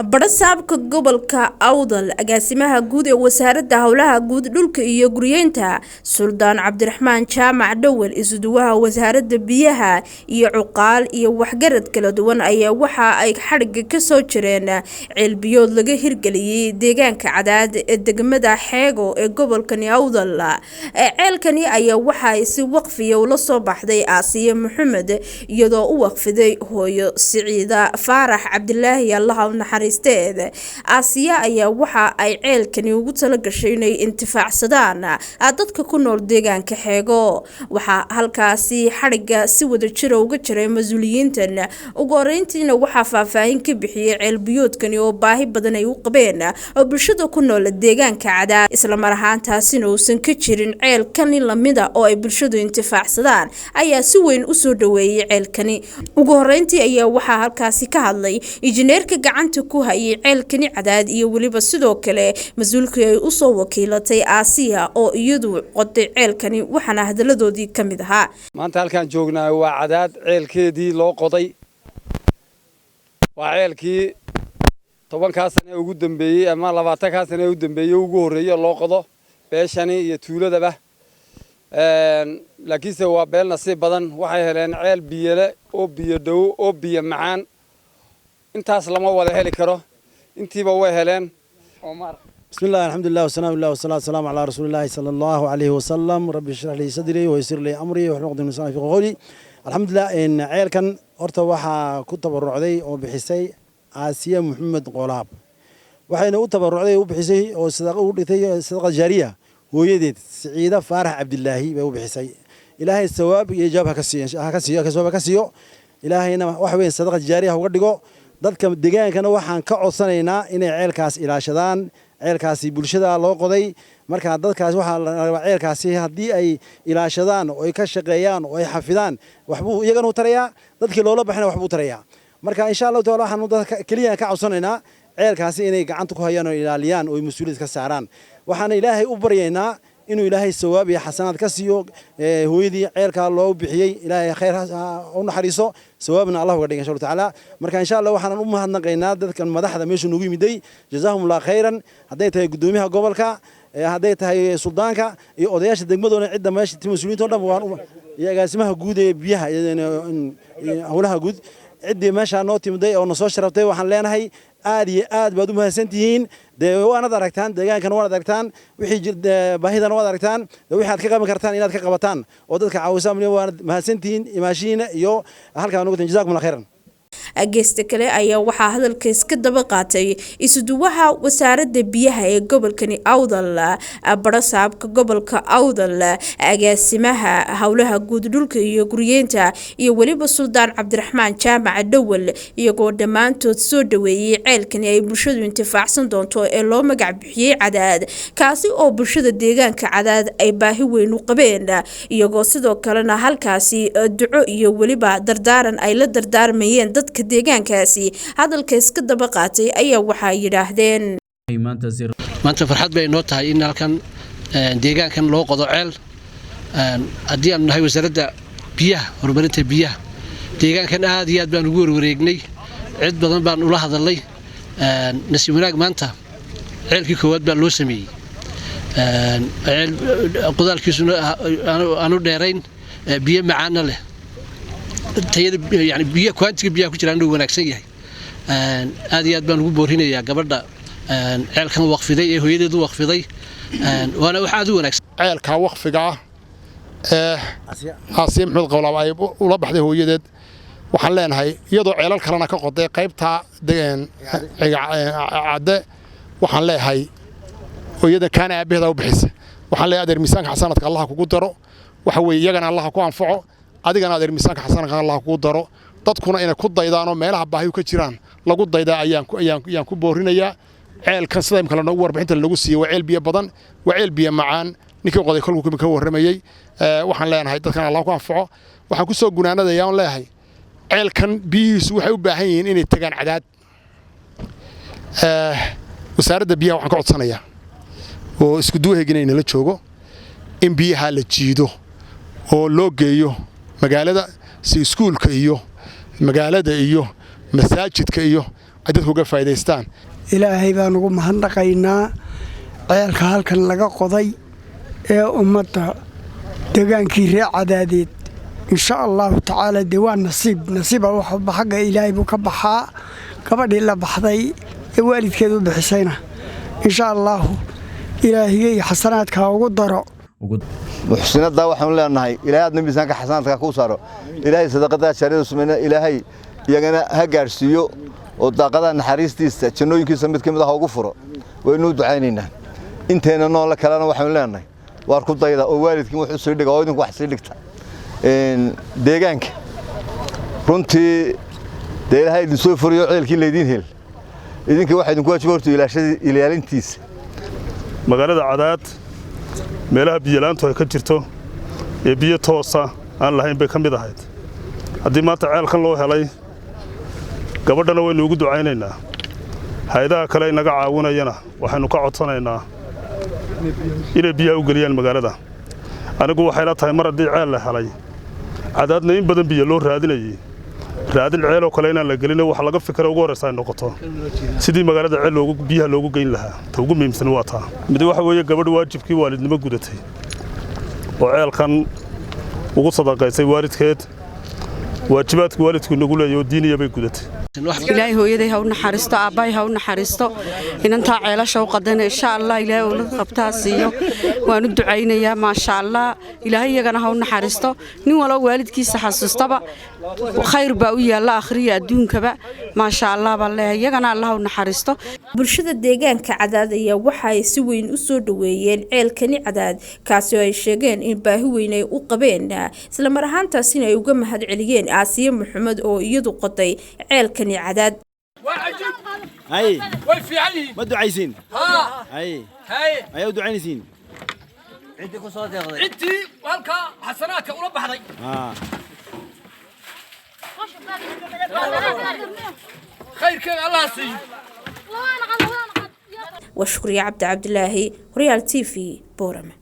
Badhasaabka gobolka Awdal, agaasimaha guud ee wasaaradda howlaha guud, dhulka iyo guryeynta, Suldaan Cabdiraxmaan Jaamac Dhowel, isuduwaha wasaaradda biyaha iyo cuqaal iyo waxgarad kala duwan ayaa waxa ay xadhigga ka soo jireen ceelbiyood laga hirgeliyey deegaanka Cadaad ee degmada Xeego ee gobolkani Awdal. Ceelkani ayaa waxa ay si waqfiya ula soo baxday Aasiye Maxamed, iyadoo u waqfiday hooyo Siciida Faarax Cabdilaahi, Allaha u naxariisteed. Aasiya ayaa waxa ay ceelkani ugu talagashay inay intifaacsadaan dadka ku nool deegaanka Xeego. Waxaa halkaasi xadhigga si wada jira uga jiray mas-uuliyiintan. Ugu horeyntiina waxaa faahfaahin ka bixiyey ceelbiyoodkani oo baahi badan ay u qabeen oo bulshada ku nool deegaanka Cadaad, islamar ahaantaasina uusan ka jirin ceelkani lamida oo ay bulshadu intifaacsadaan, ayaa si weyn usoo dhaweeyey ceelkani. Ugu horeyntii ayaa waxaa halkaasi ka hadlay injineerka gacanta ku hayay ceelkani Cadaad iyo weliba sidoo kale mas-uulkii ay usoo wakiilatay Aasiya oo iyadu qoday ceelkani, waxaana hadaladoodii ka mid ahaa: Maanta halkaan joognaa waa Cadaad, ceelkeedii loo qoday. Waa ceelkii 10-kaa sane ugu dambeeyey ama 20-kaa sane ugu dambeeyey ugu horreeye loo qodo beeshani iyo tuuladaba. Laakiinse waa beel nasiib badan, waxay heleen ceel biyole oo biyo dhowo oo biyo macaan. Intaas lama wada heli karo, intiiba way heleen. بسم الله، الحمد لله، والسلام لله والصلاة والسلام على رسول الله صلى الله عليه وسلم. ربي اشرح لي صدري ويسر لي أمري واحلل عقدة من لساني يفقهوا قولي. الحمد لله إن ceelkan horta waxaa ku tabarucday oo bixisay Aasiya Maxamed Qolaab, waxayna u tabarucday, u bixisay oo sadaqa u dhigtay, sadaqa jaariya, hooyadeed Siciida Faarax Cabdilaahi bay u bixisay. Ilaahay sawaab iyo ijaab ha ka siiyo, ha ka siiyo, sawaab ha ka siiyo. Ilaahayna waxa weyn sadaqa jaariya ha uga dhigo. Dadka deegaankana waxaan ka codsanaynaa inay ceelkaas ilaashadaan. Ceelkaasi bulshada loo qoday, marka dadkaas waxaa la rabaa ceelkaasi haddii ay ilaashadaan oo ay ka shaqeeyaan oo ay xafidaan, waxbuu iyagana u tarayaa, dadkii loola baxayna waxbuu tarayaa. Marka insha Allahu taala waxaanu dadka keliya ka codsanaynaa ceelkaasi inay gacanta ku hayaan oo ilaaliyaan oo ay mas-uuliyad ka saaraan. Waxaana Ilaahay u baryaynaa inuu Ilaahay sawaab iyo xasanaad ka siiyo hooyadii ceelkaa loo bixiyey. Ilaahay khayr u naxariiso, sawaabna Allah uga dhiga insha Allah tacaala. Marka insha Allah waxaan u mahadnaqaynaa dadkan madaxda meesha noogu yimiday, jazaahumullah khayran, hadday tahay guddoomiyaha gobolka, hadday tahay suldaanka iyo odayaasha degmadoona, cidda meesha mas-uuliyiinta o dhan waan, iyo agaasimaha guud ee biyaha, howlaha guud, ciddii meeshaa noo timiday oo nasoo sharaftay. Waxaan leenahay aad iyo aad baad u mahadsantihiin. Dee waanad aragtaan deegaankana, waanad aragtaan wixii baahidana waad aragtaan, wixii aad ka qaban kartaan inaad ka qabataan oo dadka caawisaan. Waanad mahadsantihiin imaashihiina iyo halkaa nugu tin. Jazakum Allah khayran. Geesta kale ayaa waxaa hadalka iska daba qaatay isuduwaha wasaaradda biyaha ee gobolkani Awdal, badhasaabka gobolka Awdal, agaasimaha howlaha guud, dhulka iyo guryeynta iyo weliba Suldaan Cabdiraxmaan Jaamac Dhowel, iyagoo dhammaantood soo dhaweeyey ceelkani ay bulshadu intifaacsan doonto ee loo magac bixiyey Cadaad, kaasi oo bulshada deegaanka Cadaad ay baahi weyn u qabeen, iyagoo sidoo kalena halkaasi duco iyo weliba dardaaran ay la dardaarmayeen dadka deegaankaasi. Hadalka iska daba qaatay ayaa waxaa yidhaahdeen: Maanta farxad bay noo tahay in halkan deegaankan loo qodo ceel. Haddii aanu nahay wasaaradda biyaha, horumarinta biyaha, deegaankan aad iyo aad baan ugu warwareegnay, cid badan baan ula hadalnay. Nasiib wanaag maanta ceelkii koowaad baa loo sameeyey, ceel qodaalkiisuna aanu dheerayn, biyo macaana leh, tayada yani biyo quantity-ga biyaha ku jiraan uu wanaagsan yahay. Aad iyo aad baan ugu boorinayaa gabadha ceelkan waqfiday ee hooyadeedu waqfiday, waana wax aad u wanaagsan. Ceelkaa waqfiga ah ee Aasiya Maxamed Qowlaab ay ula baxday hooyadeed, waxaan leenahay iyadoo ceelal kalena ka qoday qaybtaa Cadde, waxaan leeyahay hooyada kaana aabbaheeda u bixisa, waxaan leeyahay adeer, miisaanka xasanadka Allah kugu daro. Waxa weeye iyagana Allah ku anfaco, adigana adeer miisaanka xasanadka Allah kugu daro. Dadkuna inay ku daydaanoo meelaha baahiyu ka jiraan lagu daydaa ayaan ku boorinayaa. Ceelkan sida imka lanoogu warbixinta lanagu siiyey waa ceel biyo badan, waa ceel biyo macaan. Ninkii qoday kolkuu ka warramayey, waxaan leenahay dadkan Allah ku anfaco. Waxaan ku soo gunaanadayaa oon leeyahay ceelkan biyihiisu waxay u baahan yihiin inay tagaan Cadaad. Wasaaradda biyaha waxaan ka codsanayaa oo isku duwaheegina inala joogo in biyaha la jiido oo loo geeyo magaalada, si iskuulka iyo magaalada iyo masaajidka iyo Ay dadku uga faa'iidaystaan. Ilaahay baan ugu mahadnaqaynaa ceelka halkan laga qoday ee ummadda degaankii reer Cadaadeed. Insha Allahu tacaala, dee waa nasiib, nasiiba waxba xagga Ilaahay buu ka baxaa. Gabadhii la baxday ee waalidkeed u bixisayna, insha Allaahu, Ilaahigay xasanaadka ugu daro. Muxsinadaa waxaanu leenahay, Ilaahay aadna miisaanka xasanaadka kuu saaro. Ilaahay sadaqadaa jaariyada sumayna Ilaahay iyagana ha gaadhsiiyo oo daaqadaha naxariistiisa jannooyinkiisa mid ka mid ah ha ugu furo. Waynuu ducaynaynaa. Inteenna noola kalena waxaanu leenahay, waar ku dayda oo waalidkiin wax u sii dhiga oo idinku wax sii dhigta deegaanka. Runtii dee Ilaahay idin soo furiyo, ceelkii laydiin hel, idinka waxaa idinku waajiba horta ilaashadii, ilaalintiisa. Magaalada Cadaad meelaha biyolaantu ay ka jirto ee biyo toosa aan lahayn bay ka mid ahayd. Haddii maanta ceelkan loo helay, gabadhana waynu ugu ducaynaynaa. Hay-adaha kale inaga caawinayana waxaynu ka codsanaynaa inay biyaha u geliyaan magaalada. Anigu waxay la tahay, mar haddii ceel la helay, Cadaadna in badan biyo loo raadinayey, raadin ceeloo kale inaan la gelino, waxa laga fikira ugu horraysa ay noqoto sidii magaalada ceel loogu biyaha loogu geyn lahaa. Ta ugu muhiimsan waa taa. Mid waxa weeye, gabadh waajibkii waalidnimo gudatay oo ceelkan ugu sadaqaysay waalidkeed. Waajibaadka waalidku inagu leeyahy oo diiniya bay gudatay. Ilaahay hooyaday ha u naxariisto, aabbahay ha u naxariisto. Inantaa ceelasha u qadana, insha Allah, Ilaahay owlad qabtaa siiyo. Waan u ducaynayaa. Maasha Allah, Ilaahay iyagana ha u naxariisto. Nin walow waalidkiisa xasuustaba khayr baa u yaalla akhriya adduunkaba. Maasha Allah baan leeyahay, iyagana Allah ha u naxariisto. Bulshada deegaanka Cadaad ayaa waxa ay si weyn u soo dhaweeyeen ceelkani Cadaad, kaasi oo ay sheegeen in baahi weyn ay u qabeen, isla mar ahaantaasina ay uga mahad celiyeen Aasiye Maxamed oo iyadu qoday ceelkani Cadaad. Hay. Way fiican yihiin. Ma ducaysiin? Haa. Hay. Haye. Ayaa u ducaynaysiin? Intii halkaa xasanaadka ula baxday. Khayrkeeda Allah siiyo. Waa Shukriye Cabdi Cabdilaahi, Horyaal TV, Boorama.